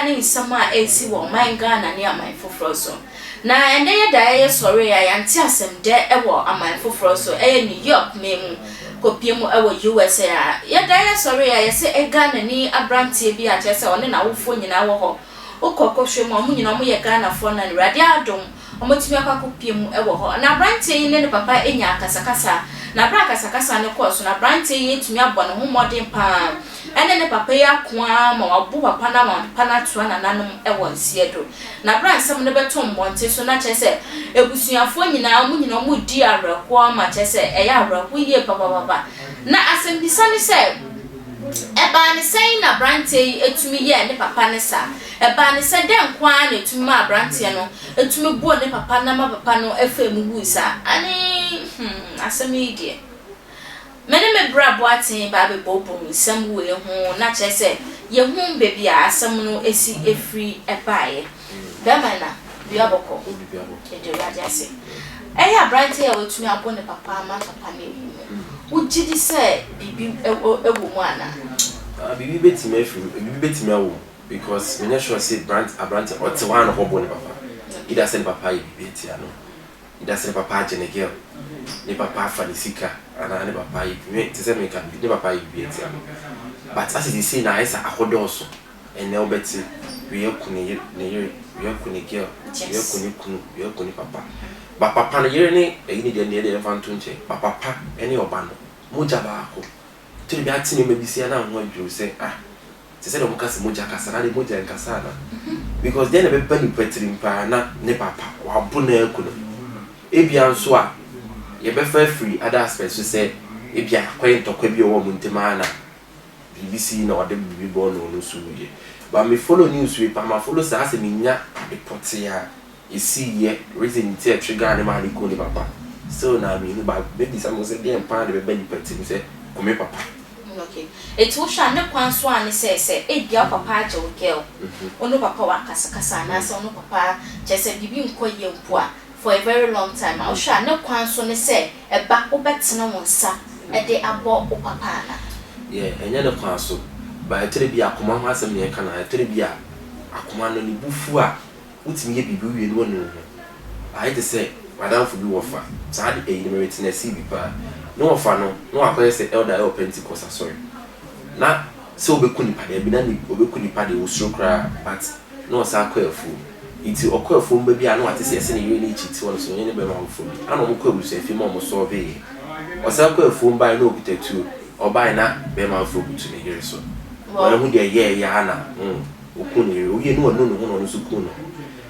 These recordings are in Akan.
ne nsɛm a ɛresi wɔ ɔman Ghana ne aman foforɔ so. Na ɛnnɛ yɛ da a yɛsɔree a yɛante asɛm dɛ wɔ aman foforɔ so, ɛyɛ New York man mu kɔpie mu wɔ USA a, yɛ da a yɛsɔree a yɛse Ghanani abranteɛ bi a kyerɛ sɛ ɔne n'awofoɔ nyinaa wɔ hɔ, wokɔ kɔhwɛ mu a wɔn nyinaa wɔyɛ Ghanafoɔ na Awurade adom wɔatumi akɔ akɔpie mu wɔ hɔ. Na abranteɛ yi ne ne papa nyaa akasakasa, na berɛ a akasakasa no kɔɔ so no abranteɛ yi atumi abɔ ne ho mmɔden pa ara ɛne ne papa yi ako ara ma wabo papa no ama papa no atoa nananom wɔ nseɛ do. Na berɛ a nsɛm no bɛtoo mmɔnten so na kyerɛ sɛ abusuafoɔ nyinaa wɔn nyinaa wɔredi awerɛhoɔ ama kyerɛ sɛ ɛyɛ awerɛho yie papapapa. Na asɛmbisa ne sɛ, ɛbaa ne sɛn na aberanteɛ yi tumi yɛɛ ne papa no saa? Ɛbaa ne sɛ dɛn nko ara na ɛtumi maa aberanteɛ no tumi boo ne papa no ma papa no faa mu wui saa? Ane hmm asɛm yi deɛ. Me ne me bra Boateng ba abɛbooboo nsɛm wei ho na kyerɛ sɛ yɛhu baabi a asɛm no si firi baeɛ. Bɛrima na dua bɔkɔ, yɛda Awurade ase. Ɛyɛ aberanteɛ a watumi abɔ ne papa ama papa no awu no, wogye di sɛ biribi wɔ mu anaa? Biribi bɛtumi afiri mu, biribi bɛtumi awɔ mu because menyɛ sure sɛ aberanteɛ ɔte hɔ ara na ɔkɔbɔɔ ne papa, either sɛ ne papa ayɛ biribi atia no. Either sɛ ne papa agye ne girl, ne papa afa ne sika anaa ne papa ayɛ bi me te sɛ meka no ne papa ayɛ biribi atia no but asɛ seesei no ayɛ sɛ akɔdɔɔso ɛnɛ wobɛte wei aku ne yere ne yere wei aku ne girl wei aku ne kunu wei aku ne papa but papa no yere ne ayi ne deɛ deɛ yɛmfa nto nkyɛn but papa ne ɔba no mogya baako tɔ da bi ate nneɛma bi sei a na wo ho adwiri wo sɛ ah Te sɛ deɛ wɔka sɛ mogya kasa na adeɛ mogya nkasa ana? Because deɛ na ɛbɛba nipa tirim paa na ne papa wabo no aku no. Ebia nso a yɛbɛfa afiri other aspects so sɛ ebia akɔyɛ ntɔkwa bi a ɛwɔ wɔn ntam ara na biribi si na ɔde biribi bɔɔ no ɔno nso wuiɛ. But me follow news wei paa ma follow saa sɛ menya ade pɔtee a ɛsiiɛ reason nti a ɛtrigger ne maa ne kuu ne papa still na menhu but mɛbisa me ho sɛ deɛn paa na ɛbɛba nipa tirim sɛ ku me papa. Ok eti wohwɛ a ne kwan so a ne sɛ sɛ ebia wo papa agye wo girl wo ne wo papa wɔ akasakasa anaasɛ wo ne wo papa kyerɛ sɛ biribi nkɔ yie mpo a for a very long time a wohwɛ a ne kwan so ne sɛ ɛba wobɛtene wo nsa de abɔ wo papa anaa? Yeah ɛnyɛ ne kwan so but ɛtɔda bi a akoma ho asɛm na yɛka no a ɛtɔda bi a akoma no ne bo fu a Wotumi yɛ biribi wowie no woanu wo ho. Ayɛ te sɛ m'adamfo bi wɔfa saa de ɛyi no meretenasii bi paa. Ne wɔfa no na wakɔyɛ sɛ elder ɛwɔ Pentecost asɔre. Na sɛ ɔbɛku nipa daabi na ne ɔbɛku nipa deɛ ɔsuro koraa but na ɔsan kɔ afuom. Nti ɔkɔ afuom ba bi a na wate sɛ yɛse ne yere no rekyiti wɔ no so ɔne ne bɛrima foforɔ bi. Ana wɔkɔ abusuafie ma wɔn sɔlveeɛ. Ɔsan kɔ afuom baeɛ na ɔkuta tuo. Ɔbaeɛ na bɛrima foforɔ butu ne yere so. Wanhu deɛ ɛyɛɛyɛ ara na hmm. Oku ne yere. Owie no wanu ne ho na ɔno nso ku ne ho.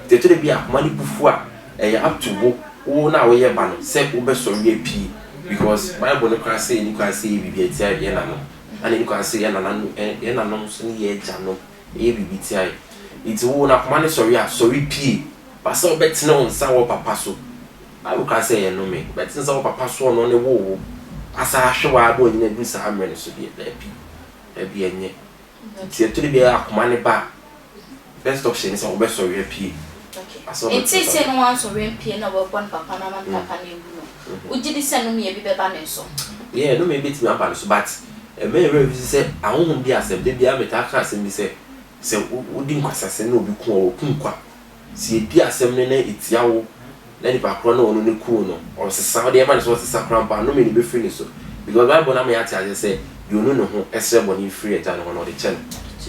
Nti ɛtɔ da bi a akoma no bu fu a, ɛyɛ up to wo, wo no a woyɛ ba no sɛ wobɛsɔre apue because bible no koraa sɛ ɛni kwan sɛ yɛyɛ biribi tia yɛn nanom ɛna ɛni kwan sɛ yɛn nananom yɛn nanom nso ne yɛn agyanom yɛ biribi tia yɛn. Nti wo no akoma no sɔre a, sɔre pue. Ba sɛ wobɛtene wo nsa wɔ papa so, bible koraa sɛ ɛyɛ nnome, wobɛtene nsa wɔ papa so ɔno ne woo wo asan ahwɛ wo ara ma wanyini aduru saa mmerɛ no so deɛ, daabi, daabi ɛnyɛ. Nti ɛtɔ da bi a akoma no ba a, best option ne sɛ wobɛsɔre apue. Okay. Nti seesei no wansɔre ampue na wabɔ ne papa no ama ne papa no awu no, wogye di sɛ nnome bi bɛba ne so? Yeah, nnome bɛtumi aba ne so but ɛmma yɛn werɛ mfi so sɛ ahonhom di asɛm. Da biara metaa ka asɛm bi sɛ, sɛ wodi nkwaseasɛm na obi ku wo a, waku nkwa. Sɛ yɛdi asɛm no na ɛtia wo na nipa korɔ no a ɔno ne kuu no, ɔsesa, wode ɛma no sɛ ɔsesa koraa mpo a, nnome no bɛfiri ne so. Because Bible no ama yɛate aseɛ sɛ deɛ ɔnu ne ho srɛ bɔne firi Agya no hɔ no, ɔde kyɛ no.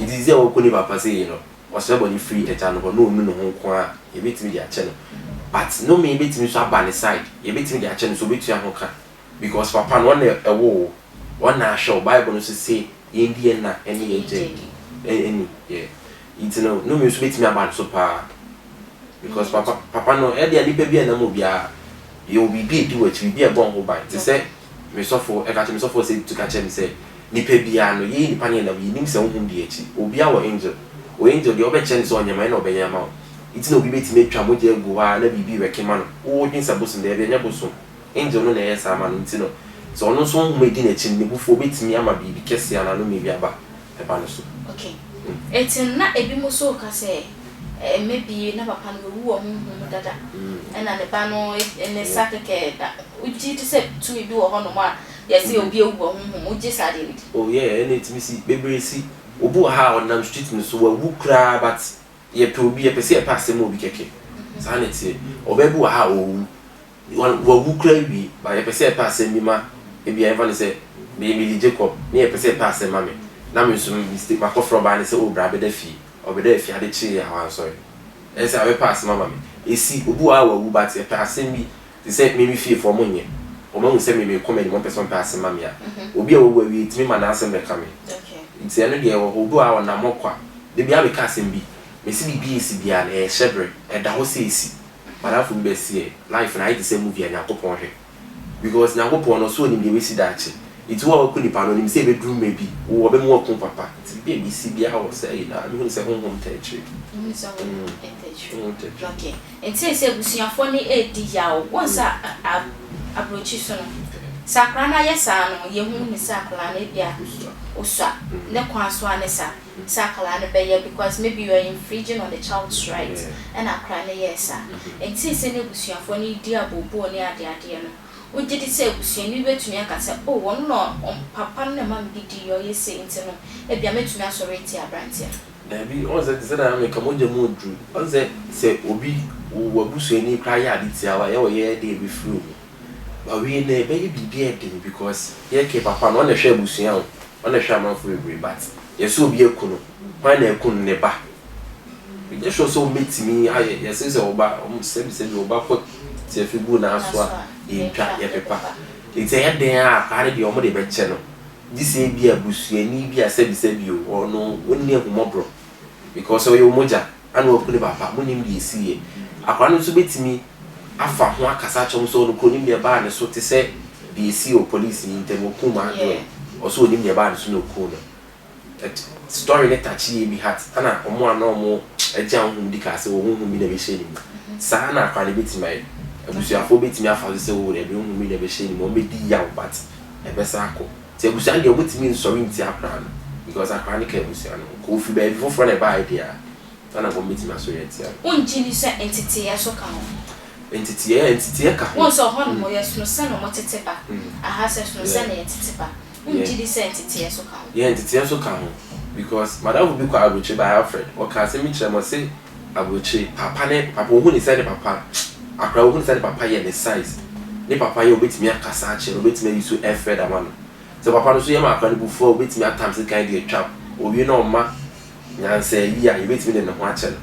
Nti seesei a ɔrekɔ ne papa sei no, ɔsrɛ bɔne firi Agya no hɔ na ɔnu ne ho nko ara a, yɛbɛtumi de akyɛ no. But nnome bɛtumi nso aba ne side, yɛbɛtumi de akyɛ no sɛ ɔbɛtua ho ka. Because papa no, ɔno na ɛwoo wo, ɔno na ahwɛ wo. Bible no nso se yɛndi yɛn na ne yɛn agya ni. Yeah. Nti no nnome nso bɛtumi aba ne so paa because papa papa no ɛdeɛ nipa bi a ɛnam obiara yɛwɔ biribi a ɛdi wɔ akyi biribi a ɛbɔ ho ban te sɛ me sɔfo ɛka kyerɛ me sɔfo sɛ tu ka kyerɛ me sɛ nipa biara no yɛyɛ nipa no yɛnam yɛnim sɛ honhom di akyi obiara wɔ angel o angel deɛ ɔbɛkyerɛ no sɛ ɔnyɛ ma ɛna ɔbɛyɛ ama wo nti na obi bɛtumi atwa mogya agu hɔ a na biribi rɛke ma no wodwen sɛ bosom daabi ɛnyɛ bosom angel no na ɛyɛ saa ma no nti no sɛ ɔno nso honhom a ɛdi n'akyi no ne bo fu ɔbɛtumi ama biribi kɛseɛ anaa nnome bi aba ɛba no so. Okay. Enti no na ebinom nso reka sɛ, eh, maybe na papa no wawu wɔ honhom mu dada, ɛna ne ba no ne nsa kɛkɛ na wogye di sɛ tumi bi wɔ hɔnom a yɛse obi awu wɔ honhom mu, wogye saa adeɛ no di? Oh yeah, ɛna ɛtumi si, bebree si. Obi wɔ ha a ɔnam street no so, wawu koraa, but yɛpɛ obi, yɛpɛ sɛ yɛpɛ asɛm ma obi kɛkɛ. Saa na ɛteɛ. Ɔbaa bi wɔ ha a ɔwu, wawu koraa wie, but yɛpɛ sɛ yɛpɛ asɛm bi ma ebi a yɛmfa no sɛ me mede Jacob ne yɛpɛ sɛ yɛpɛ asɛm ma me na me nso mistake makɔfrɛ ɔbaa no sɛ, "Oh, bra bɛda fie." Ɔbɛda fie, ade kyeeɛ a wansɔre. Ɛyɛ sɛ abɛpɛ asɛm ama me. Ɛsi obi wɔ ha a wawu, but yɛpɛ asɛm bi te sɛ me me fiefoɔ ɔmo nyɛ. Ɔmo ahu sɛ me mekɔ m'anim, ɔmo pɛ sɛ ɔmpɛ asɛm ma me a, obi a wawu awie tumi ma n'asɛm bɛka me. Nti ɛno deɛ ɛwɔ hɔ. Obi wɔ ha a ɔnam hɔ kwa. Da biara meka asɛm bi. Mesi biribi esi biara no, ɛyɛ hyɛbrɛ. Ɛda hɔ sɛ esi. Madamfo bi bɛsi ɛ, life no ayɛ te sɛ movie a Nyankopɔn hwɛ. Because Nyankopɔn no, ɔsɛ onim deɛ ɛbɛsi daakye. Nti wo a waku nipa no, onim sɛ ɛbɛduru mmerɛ bi, wo ɔbɛma waku papa. Nti biribi a ɛbɛsi biara wɔ sɛ ɛyi na mehu sɛ honhom ta akyire. Mehu sɛ honhom ta akyire. Honhom ta akyire. Okay. Nti sɛ abusuafoɔ no ɛredi yaw, wɔn sɛ aburokyi so no, sɛ akwaraa no ayɛ saa no, yɛhu ne sɛ akwaraa no ebia osua ne kwan so a ne sa sɛ akwaraa no bɛyɛ because maybe you are infringing on the child's right, ɛna akwaraa no yɛɛ saa. Nti sɛ ne abusuafoɔ no di abooboo ne adeadeɛ no, wogye di sɛ abusuani bɛtumi aka sɛ, "Oh, wɔn na papa no na ɛma me didi ɔyɛ sei, nti no ebia mɛtumi asɔre atia aberanteɛ no"? Daabi, ɔn sɛ te sɛ na meka mogya mu oduru. Ɔn sɛ obi w'abusuani koraa yɛ ade tia wo a, ɛyɛ ɔyɛ de ebɛfiri wo mu. But wei no ɛbɛyɛ biribi a ɛden because yɛke papa no, ɔna hwɛ abusua o, ɔna hwɛ amanfo bebree, but yɛsɛ obi aku no, hwan na aku no? Ne ba. Menyɛ sure sɛ wɔbɛtumi ayɛ. Yɛsɛ sɛ ɔba sɛbi sɛbi ɔba kɔ tiafi gu n'aso a, yɛntwa yɛpepa. Nti ɛyɛ den a akwaraa no deɛ, ɔmo de bɛkyɛ no gye sɛ ebi abusuani bi a sɛbi sɛbi o, ɔno ɔnni ahummɔborɔ because ɔyɛ ɔmogya ana waku ne papa. Monim deɛ esi yɛ akwaraa no nso bɛtumi afa ho akasa akyerɛ mo sɛ ɔno kuro onim deɛ ɛbaa ne so, te sɛ deɛ esi wɔ polisi yi ntam okum adoɛ. Ɔso onim deɛ ɛbaa ne so na okum no. Story ne touch yɛ bi heart, ɛna ɔmo a na ɔmo agye ahohom di kaa sɛ wɔ honhom bi na ɛbɛhyɛ ne mu. Saa na akwaraa no bɛtumi ayɛ. Abusuafoɔ bɛtumi afa so sɛ wɔ ɛbi honhom bi na ɛbɛhyɛ ne mu, ɔmo bɛdi yaw, but ɛbɛsa akɔ. Nti abusua no deɛ, ɔmo tumi nsɔre nti akwaraa no because akwaraa no ka abusua no kò ofi baabi foforɔ na ɛbaa deɛ a, ɛna wɔn bɛtumi asɔre atia no. Wongye ni sɛ nteteeɛ so ka ho? Nteteɛ ka ho. Wɔn sɛ ɔhɔ nom yɛ sono sɛ na ɔmo tete ba aha, sɛ sono sɛ na yɛtete ba. Wongye di sɛ nteteeɛ so ka ho? Yɛ, nteteɛ nso ka ho because madamfo bi kɔ aburokyire ba, Alfred, ɔka asɛm bi kyerɛ mo sɛ aburokyire papa ne papa, ohun ne sɛ ne papa akwaraa, ohun sɛ ne papa yɛ ne size, ne papa yɛ, obetumi akasa akyerɛ no, obetumi ayi so ɛfrɛ dama no sɛ papa no nso yɛ ma akwaraa no bufuo a, obetumi atam sekan de atwa owie na ɔma nyansa yi a yɛbɛtumi de ne ho akyɛ no.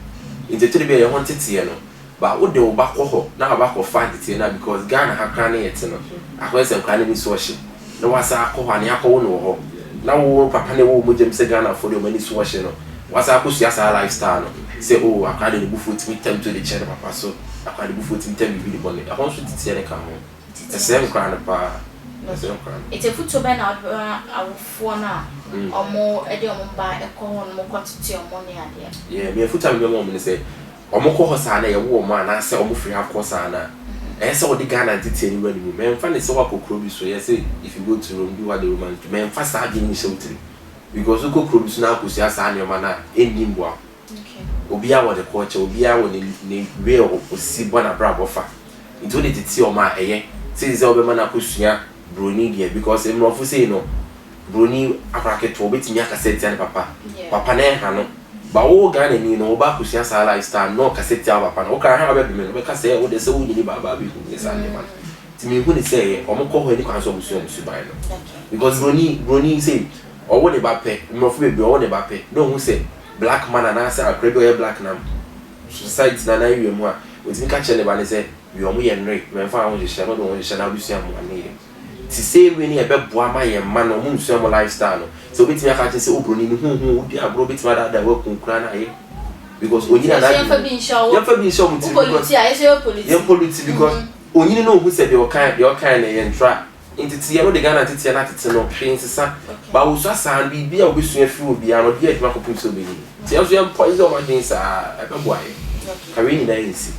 Nti ɛtɔ de bi a yɛn ho nteteɛ no ba, wode wo ba kɔ hɔ na waba kɔfa nteteɛ no a, because Ghana ha koraa ne yɛte no akɔyɛ sɛ nkwaraa no ani so ɔhye na wasa akɔ hɔ a ne akɔwo no wɔ hɔ na wo papa ne wo mogya mu sɛ Ghanafoɔ deɛ ɔmo ani so ɔhye no, wasa akɔsua saa lifestyle no sɛ, o, akwaraa de ne bufuo tumi tam to de kyerɛ ne papa so, akwaraa de bufuo tumi tam biribi de bɔ ne ɛhɔ nso. Nteteɛ no ka ho, ɛsɛe nkwaraa no paa, ɛsɛe nkwaraa no. Nti afotuo bɛn na wode bɛma awofoɔ no a ɔmo de ɔmo mba ɛkɔ hɔ nom kɔtete ɔmo ne adeɛ? Yeah, me afotuo a mebɛma ɔmo ne sɛ ɔmo kɔ hɔ saa na yɛwo ɔmo anaasɛ ɔmo firi ha kɔ saa na ɛyɛ sɛ wɔde Ghana nteteɛ no wura ne mu. Mɛmfa ne sɛ woakɔ kuro bi so, yɛ sɛ if you go to Rome, do what the Romans do. Mɛmfa saa adwene nhyɛ wo tirim because wokɔ kuro bi so na akɔsua saa nneɛma no a, ɛnni mboa. Obiara wɔ ne culture, obiara wɔ ne way a osi bɔ n'abrabɔ fa. Nti wode tete ɔmo a, ɛyɛ sɛ sɛ wobɛma no akɔsua broni deɛ because mmorɔfo sei no, broni akora ketewa obɛtumi akasa atia ne papa, papa na ɛha no ba. Wo Ghana ni no, woba akɔsua saa lifestyle na ɔkasa tia wo papa no, wokra ha wobɛdome no, wobɛka sɛ wode sɛ wonyini baabaa bɛhu ne saa nneɛma no. Nti mehu ne sɛ ɛyɛ ɔmo kɔ hɔ ani kwan sɛ ɔmo sua ɔmo suban no because broni sei ɔwo ne ba pɛ, mmorɔfo bebree ɔwo ne ba pɛ na ohu sɛ black man anaasɛ akora bi a ɔyɛ black nam society na anan wiem a, otumi ka kyerɛ ne ba ne sɛ wie ɔmo yɛ nnere mɛmfa ho nhyehyɛ no de wɔn hyehyɛ na abusua mmoa ne yɛ ti same way ne yɛbɛboa ma yɛn mma no ɔmo nsua mo lifestyle no sɛ obetumi aka kyerɛ sɛ obroni ne huhu wodi agorɔ, obetumi adaadaa waku kura na ayɛ because onyini anaa yɛmfa bi nhyɛ wo yɛmfa bi nhyɛ ɔmo tiri because yɛn pollute because onyini na ohu sɛ deɛ ɔkan no yɛ ntra. Nteteɛ no de Ghana nteteɛ no atete no hwee nsesa ba wosua saa no, biribi a wobɛsua firi obiara no, ɔde yɛ adwuma kɔpem sɛ wobɛnyini. Nti ɛnso yɛn poison ɔmo adwene saa, ɛbɛboa yɛ ka wei nyinaa nsi.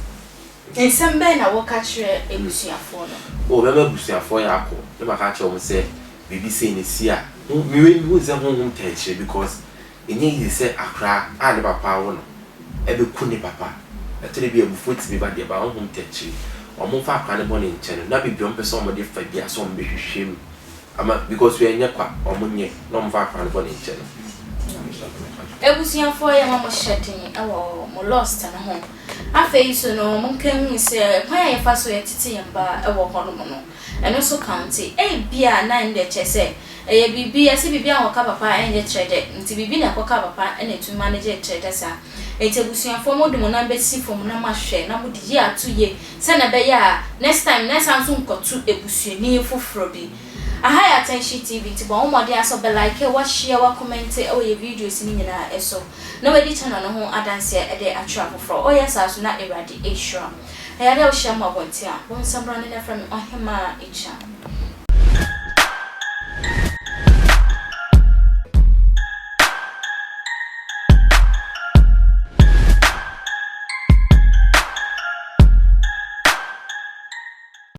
Nsɛm bɛn na wɔka kyerɛ abusuafoɔ no? O, bɛma abusuafoɔ yɛ akɔ ne maka kyerɛ wɔn sɛ biribi sei na esi a, miwe hu sɛ honhom ta akyire because ɛnyɛ easy sɛ akora a ne papa awo no ɛbɛku ne papa. Ɛtɔ de bi a abufuo tumi ba deɛ, ba honhom ta akyire. Wɔn mfa akora ne bɔ ne nkyɛn no na biribi wɔn pɛ sɛ wɔn de fa bi a sɛ wɔn bɛhwehwɛ mu ama because wɔnyɛ kwa, wɔn nyɛ na wɔn mfa akora ne bɔ ne nkyɛn no. Abusuafoɔ, yɛma mo hyɛ den wɔ mo lost no ho. Afei nso no, monka nhu sɛ kwan a yɛfa so yɛtete yɛn ba wɔ hɔnom no, ɛno nso ka ho. Nti ebia na ɛno deɛ kyerɛ sɛ ɛyɛ biribi, yɛse biribi a wɔka papa ɛnyɛ kyerɛ dɛ, nti biribi na ɛkɔka papa ɛna ɛtumi ma no gye kyerɛ dɛ saa. Nti abusuafoɔ, mode mo nan bɛsi fam na moahwɛ na mode yie ato yie sɛnea ɛbɛyɛ a next time na ɛsan nso nkɔto ebusuani foforɔ bi. Aha yɛ Attention TV, nti bɔ wo mmɔden asɛ wobɛ like, wahyia, wacomment ɛwɔ yɛ videos no nyinaa ɛso na wadi channel no ho adanseɛ ɛde atwerɛ afoforɔ. Ɔyɛ saa so na Awurade ɛhyira. Ɛyɛ adeɛ a wohyia mu abɔnten a, bɔ nsɛmbra ne na frɛ me Ɔhemaa Akya.